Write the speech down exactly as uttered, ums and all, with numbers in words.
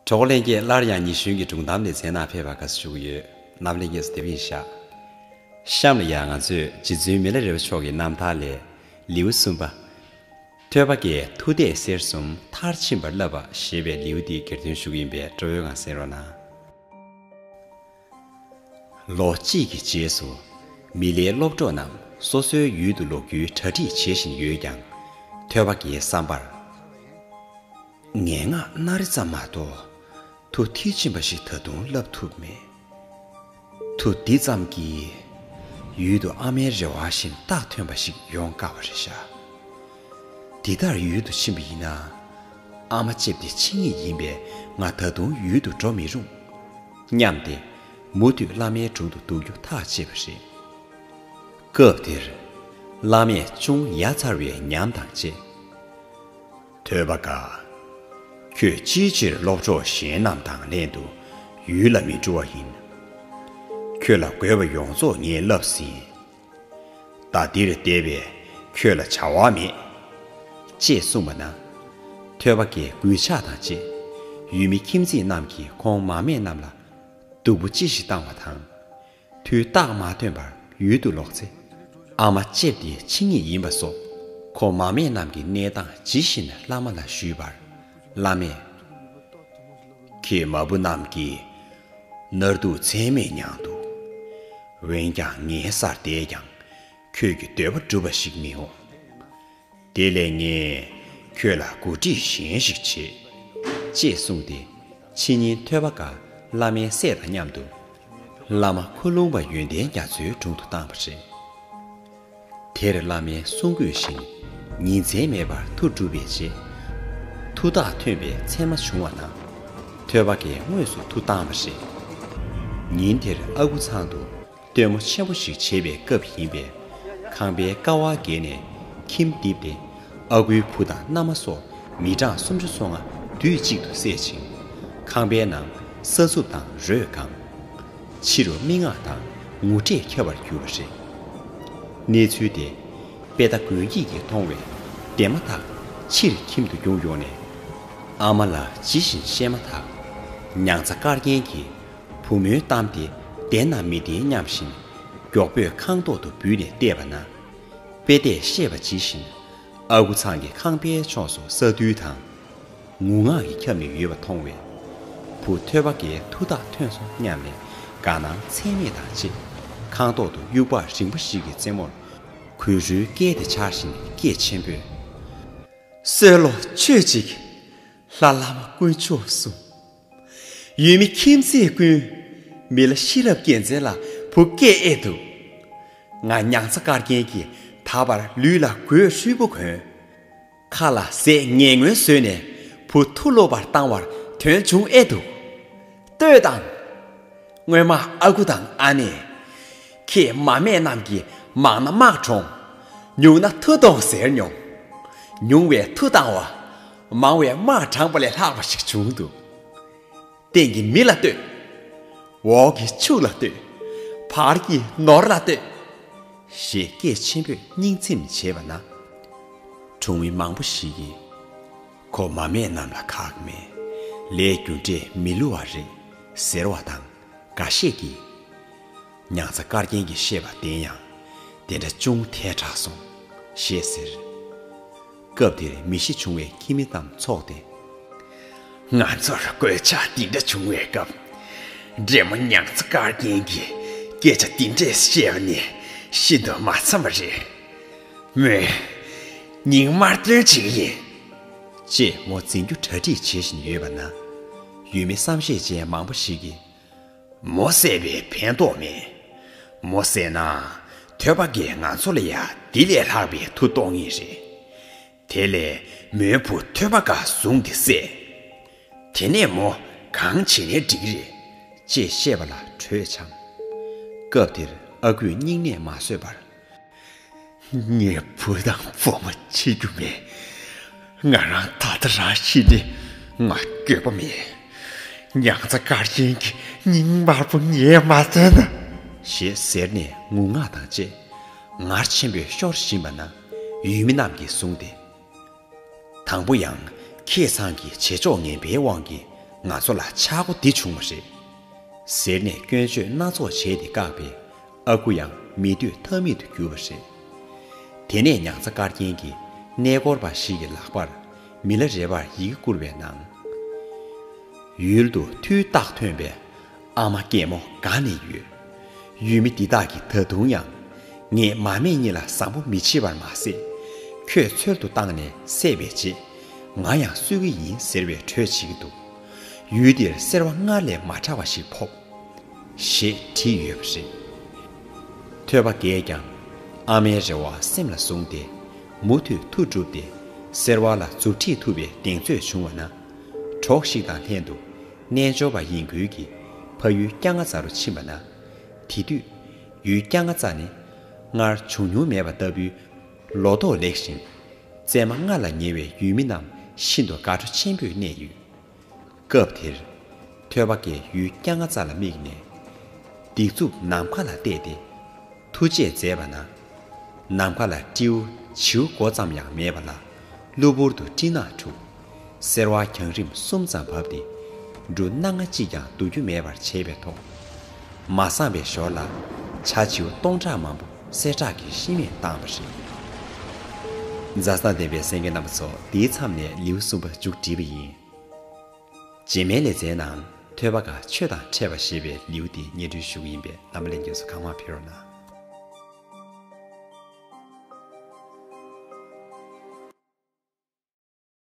གྲོགས་པོ་ལྷན་རྒྱས། སླར་ཡང་ཉི་གཞོན་གྱི་སྒྲུང་གཏམ་དེ་གསན་གནང་ཕེབས་པར་དགའ་བསུ་ཞུ་གི་ཡོད། རྣམ་ལྷན་རྒྱས་སུ་དེ་རིང་ཤག་གཤམ་ལ་ཡང་ང་ཚོས་རྗེ་བཙུན་མི་ལ་རས་པ་མཆོག་གི་རྣམ་ཐར་ལས་ལེའུ་གསུམ་པ། ཐོས་པ་དགའི་མཐུ་གཏད་གསེར་གསུམ་མཐར་ཕྱིན་པར་བསླབ་པ་ཞེས་པའི་ལེའུ་འདི་གྱེར་འདོན་ཞུ་གི་ཡིན་པས་སྤྲོ་བོའི་ངང་གསན་རོགས་གནང་། ལོ་གཅིག་གི་རྗེས་སུ་མི་ལའི་སློབ་གྲོགས་རྣམས་སོ་སོའི་ཡུལ་དུ་ལོག་རྒྱུའི་གྲ་སྒྲིག་བྱེད་བཞིན་ཡོད་ཀྱང་། ཐོས་པ་དགའི་བསམ་པར། ངན་སྔགས་སྣ་རེ་ཙམ་མ་གཏོགས་མཐུ་མཐིལ་ཕྱིན་པ་ཞིག་ད་དུང་བསླབ་ཐུབ་མེད། མཐུ་འདི་ཙམ་གྱིས་ཡུལ་དུ་ཨ་མའི་རེ་བ་བཞིན་རྟགས་ཐོན་པ་ཞིག་ཡོང་དཀའ་བ་རེད་ཤག་འདི་ལྟར་ཡུལ་དུ་ཕྱིན་པ་ཡིན་ན། ཨ་མ་ལྕེབས་ཏེ་འཆི་ངེས་ཡིན་པས་ང་ད་དུང་ཡུལ་དུ་འགྲོ་མི་རུང་། སྙམ་སྟེ། མུ་མཐུད་བླ་མའི་དྲུང་དུ་འདུག་རྒྱུ་ཐག་བཅད་པ་རེད། སྐབས་དེར། བླ་མས་ཅུང་ཡ་མཚར་བའི་ཉམས་དང་བཅས། ཐོས་པ་དགའ། ཁྱོད་ཅིའི་ཕྱིར་སློབ་གྲོགས་གཞན་རྣམས་དང་ལྷན་དུ་ཡུལ་ལ་མི་འགྲོ་བ་ཡིན། ཁྱོད་ལ་དགོས་པ་ཡོངས་རྫོགས་ངས་བསླབས་ཟིན། ད་འདིར་བསྡད་པས་ཁྱོད་ལ་བྱ་བ་མེད། ཅེས་གསུངས་པ་ན། ཐོས་པ་དགའི་གུས་ཕྱག་དང་བཅས། ཡུལ་མི་ཁྱིམ་མཚེས་རྣམས་ཀྱིས་ཁོང་མ་སྨད་རྣམས་ལ་སྡུག་པོ་ཅི་ཞིག་བཏང་བ་དང་། མཐུའི་རྟགས་མ་ཐོན་པར་ཡུལ་དུ་ལོག་ཚེ། ཨ་མ་ལྕེབས་ཏེ་འཆི་ངེས་ཡིན་པ་སོགས་ཁོང་མ་སྨད་རྣམས་ཀྱི་གནས་སྟངས་ཇི་བཞིན་བླ་མ་ལ་ཞུས་པར། བླ་མས། ཁྱེད་མ་བུ་རྣམས་ཀྱིས་མནར་སྡུག་ཚད་མེད་མྱངས་འདུག་འོན་ཀྱང་ངའི་སར་བསྡད་ཀྱང་ཁྱོད་ཀྱི་འདོད་པ་འགྲུབ་པ་ཞིག་མི་འོང་། དེ་ལས་ངས་ཁྱོད་ལ་གོ་སྒྲིག་གཞན་ཞིག་བྱེད། ཅེས་གསུངས་ཏེ། ཕྱི་ཉིན་ཐོས་པ་དགའ་བླ་མའི་སྲས་དང་མཉམ་དུ། བླ་མ་ཁུ་ལུང་པ་ཡོན་ཏན་རྒྱ་མཚོའི་དྲུང་དུ་བཏང་བ་རེད། དེར་བླ་མའི་གསུང་བཀོད་བཞིན་ཉིན་མཚན་མེད་པར་མཐུ་སྒྲུབ་པའི་རྗེས། མཐུ་རྟགས་ཐོན་པའི་མཚན་མ་བྱུང་བ་དང་། ཐོས་པ་དགའི་དངོས་སུ་མཐུ་བཏང་བ་རེད། ཉིན་དེར་ཨ་ཁུ་ཚང་དུ་སྟོན་མོ་ཆེན་པོ་ཞིག་བྱེད་པའི་སྐབས་ཡིན་པས། ཁང་པའི་ཀ་བ་བརྒལ་ནས་ཁྱིམ་བརྡིབས་ཏེ། ཨ་ཁུའི་བུ་དང་མནའ་མ་སོགས་མི་གྲངས་སུམ་ཅུ་སོ་ལྔ་དུས་གཅིག་ཏུ་བསད་ཅིང་། ཁང་པའི་ནང་ས་ཚུབ་དང་རོས་གང་། ཕྱི་རུ་མི་སྔགས་དང་ངུ་སྒྲས་ཁྱབ་པར་གྱུར་པ་རེད། གནས་ཚུལ་དེ་དཔེ་ལྟ་དགོན་སྐྱིད་ཀྱིས་མཐོང་བས། བདེན་མ་ཐག་ཕྱིར་ཁྱིམ་དུ་བརྒྱུགས་ཡོང་ནས། ཨ་མ་ལ་ཇི་བཞིན་བཤད་མ་ཐག་མྱང་ཚ་དཀར་རྒྱན་གྱིས་བུ་མོའི་གཏམ་དེ་བདེན་ནམ་མི་བདེན་སྙམ་བཞིན། མགྱོགས་པོས་ཁང་ཐོག་ཏུ་འབུད་ནས་བལྟས་པ་ན། དཔེ་ལྟས་བཤད་པ་ཇི་བཞིན་ཨ་ཁུ་ཚང་གི་ཁང་པའི་ཕྱོགས་སུ་ས་རྡུལ་དང་ངུ་ངག་གིས་ཁྱབ་ནས་ཡོད་པ་མཐོང་བས། བུ་ཐོས་པ་དགའི་མཐུ་རྟགས་ཐོན་སོང་སྙམ་ནས་དགའ་སྣང་ཚད་མེད་དང་བཅས། ཁང་ཐོག་ཏུ་དབྱུག་པ་རིང་པོ་ཞིག་གི་རྩེ་མོར་གོས་རུལ་བཀལ་ཏེ་འཕྱར་བཞིན་སྐད་ཆེན་པོས། གསོལ་ལོ་མཆོད་ཅིག་ལྷ་བླ་མ་དཀོན་མཆོག་གསུམ། ཡུལ་མི་ཁྱིམ་མཚེས་ཀུན། མི་ལ་ཤེས་རབ་རྒྱལ་མཚན་ལ་བུ་སྐྱེས་ཨེ་འདུག་ང་མྱང་ཚ་དཀར་རྒྱན་གྱིས་ད་བར་ལུས་ལ་གོས་ཧྲུལ་པོ་གོན། ཁ་ལ་ཟས་ངན་ངོན་ཟོས་ནས་བུ་མཐུ་ལོག་པར་བཏང་བར་དོན་བྱུང་ཨེ་འདུག་ལྟོས་དང་། སྔོན་མ་ཨ་ཁུ་དང་ཨ་ནེས། ཁྱེད་མ་སྨད་རྣམས་ཀྱིས་མང་ན་དམག་དྲོངས། ཉུང་ན་མཐུ་གཏོང་ཟེར་མྱོང་། ཉུང་བས་མཐུ་བཏང་བ། མང་བས་དམག་དྲངས་པ་ལས་ལྷག་པ་ཞིག་བྱུང་འདུག་སྟེང་གི་མི་ལ་ལྟོས། འོག་གི་ཕྱུགས་ལ་ལྟོས། བར་གྱི་ནོར་ལ་ལྟོས། ཞེས་སྐད་ཆེན་པོས་སྙིང་ཚིམ་བྱས་པ་ན། གྲོང་མི་མང་པོ་ཞིག་གིས། ཁོ་མ་སྨད་རྣམས་ལ་ཁག་མེད། ལས་རྒྱུ་འབྲས་མི་བསླུ་བ་རེད་ཟེར་བ་དང་འགའ་ཤས་ཀྱིས། མྱང་ཚ་དཀར་རྒྱན་གྱིས་བཤད་པ་བདེན་ཡང་དེ་འདྲ་ཅུང་ཐལ་དྲགས་སོང་ཞེས་ཟེར། སྐབས་དེར་མི་ཤི་བྱུང་བའི་ཁྱིམ་མི་རྣམས་ཚོགས་ཏེ། ང་ཚོར་གོད་ཆག་འདི་འདྲ་བྱུང་བའི་སྐབས། འདྲེ་མོ་མྱང་ཚ་དཀར་རྒྱན་གྱིས་སྐད་ཆ་འདི་འདྲས་བཤད་པ་ནི་ཤིན་ཏུ་མ་འཚམ་པ་རེད། མོས་ཉིན་དམར་སྟོན་བྱེད་ཀྱི་ཡིན། ཅེས་མོ་འཛིན་རྒྱུ་གྲ་སྒྲིག་བྱེད་བཞིན་ཡོད་པ་ན། ཡུལ་མི་བསམ་ཤེས་ཅན་མང་པོ་ཞིག་གིས། མོ་བསད་པས་ཕན་ཐོགས་མེད། མོ་བསད་ན་ཐོས་པ་དགའི་ང་ཚོ་ལ་ཡང་འདི་ལས་ལྷག་པའི་མཐུ་གཏོང་ངེས་རེད། དེ་ལས་མོའི་བུ་ཐོས་པ་དགའ་བཟུང་སྟེ་བསད། དེ་ནས་མོ་གང་བྱེད་ནའི་འགྲིག་གི་རེད། ཅེས་བཤད་པ་ལ་གྲོས་འཆམ། སྐབས་དེར་ཨ་ཁུས་སྙིང་ནད་མ་བཟོད་པར། ངའི་བུ་དང་བུ་མོ་འཆི་རྒྱུ་མེད། ང་རང་ད་ལྟ་རང་ཤི་ནས་ང་འགྱོད་པ་མེད། མྱང་ཚ་དཀར་རྒྱན་གྱི་སྙིང་དམར་པོ་ངས་མ་བཙལ་ན། ཞེས་ཟེར་ནས་ངུ་ངག་དང་བཅས་ངར་ཆེན་པོས་ཤོར་བཞིན་པ་ན། ཡུལ་མི་རྣམས་ཀྱིས་བཟུང་སྟེ། དང་པོ་ཡང་ཁྱེད་ཚང་གི་བྱེད་ཕྱོགས་ངན་པའི་དབང་གིས་ ང་ཚོ་ལ་ཆག་སྒོ་འདི་བྱུང་བ་རེད། ཟེར་ནས་སྐྱོན་བརྗོད་སྣ་ཚོགས་བྱས་ཏེ་བཀག་པས། ཨ་ཁུ་ཡང་མི་སྡོད་ཐབས་མེད་དུ་གྱུར་པ་རེད། དེ་ནས་མྱང་ཚ་དཀར་རྒྱན་གྱིས་གནས་སྐོར་བ་ཞིག་གི་ལག་པར་མི་ལ་རས་པར་ཡི་གེ་བསྐུར་བའི་ནང་། ཡུལ་དུ་མཐུའི་རྟགས་ཐོན་པའི་ཨ་མ་རྒན་མོ་ག་ནས་ཡོད། ཡུལ་མི་འདི་དག་གིས་ད་དུང་ཡང་ངེད་མ་སྨད་གཉིས་ལ་བཟང་པོ་མི་བྱེད་པར་མ་ཟད། ཁྱོད་འཚོལ་དུ་བཏང་ནས་བསད་པའི་རྗེས་ང་ཡང་གསོད་ཀྱི་ཡིན་ཟེར་བའི་གྲོས་བྱེད་ཀྱི་འདུག། ཡུལ་འདིར་སེར་བ་སྔར་ལས་མ་དྲག་པ་ཞིག་ཕོབ། ཞེས་བྲིས་ཡོད་པ་རེད། ཐོས་པ་དགས་ཀྱང་ཨ་མའི་རེ་བ་སེམས་ལ་བཟུང་སྟེ། མུ་མཐུད་མཐུ་བསྒྲུབས་ཏེ་སེར་བ་ལ་མཛུབ་ཁྲིད་ཐུབ་པའི་གདེང་ཚོད་བྱུང་བ་ན། གྲོགས་ཤིག་དང་ལྷན་དུ་རྣལ་འབྱོར་པ་ཡིན་ཁུལ་གྱིས་ཕ་ཡུལ་སྐྱ་རྔ་རྩ་རུ་ཕྱིན་པ་ན། དེ་དུས་ཡུལ་སྐྱ་རྔ་རྩ་ནི་སྔར་བྱུང་མྱོང་མེད་པ་ལྟ་བུའི་ལོ་ཏོག་ལེགས་ཤིང་། བཙས་མ་རྔ་ལ་ཉེ་བའི་ཡུལ་མི་རྣམས་ཤིན་ཏུ་དགའ་སྤྲོ་ཆེན་པོས་གནས་ཡོད། སྐབས་དེར་ཐོས་པ་དགས་ཡུལ་སྐྱ་རྔ་རྩ་ལ་དམིགས་ནས། སྡིགས་མཛུབ་ནམ་མཁའ་ལ་གཏད་དེ་ཐུགས་རྗེས་མཛད་པ་ན། ནམ་མཁའ་ལ་སྤྲེའུ་བྱིའུ་མགོ་ཙམ་ཡང་མེད་པ་ལ་གློ་བུར་དུ་སྤྲིན་ནག་འཁྲུགས། སེར་བ་གྱང་རིམ་གསུམ་ཙམ་བབས་ཏེ་འབྲུ་སྣ་ལྔ་གཅིག་ཀྱང་བསྡུ་རྒྱུ་མེད་པར་བྱས་པའི་ཐོག། མ་བཟང་བའི་ཞོར་ལ་བྱ་བྱིའུ་སྟོང་ཕྲག་མང་པོ་བསད་ཁྲག་གིས་ཤི་རྨས་བཏང་བ་རེད། མཛའ་བརྩེ་ལྡན་པའི་གསན་མཁན་རྣམ་པ་ཚོ། འདིའི་མཚམས་ནས་ལེའུ་གསུམ་པ་མཇུག་བསྒྲིལ་བ་ཡིན། རྗེས་མའི་ལེ་ཚན་ནང་ཐོས་པ་དགའ་ཆོས་དང་འཕྲད་པ་ཞེས་པའི་ལེའུ་འདི་སྙན་སྒྲོན་ཞུ་གི་ཡིན་པས། རྣམ་པ་ལྷན་རྒྱས་ཚོ་གང་མང་ཕེབས་རོགས་གནང་།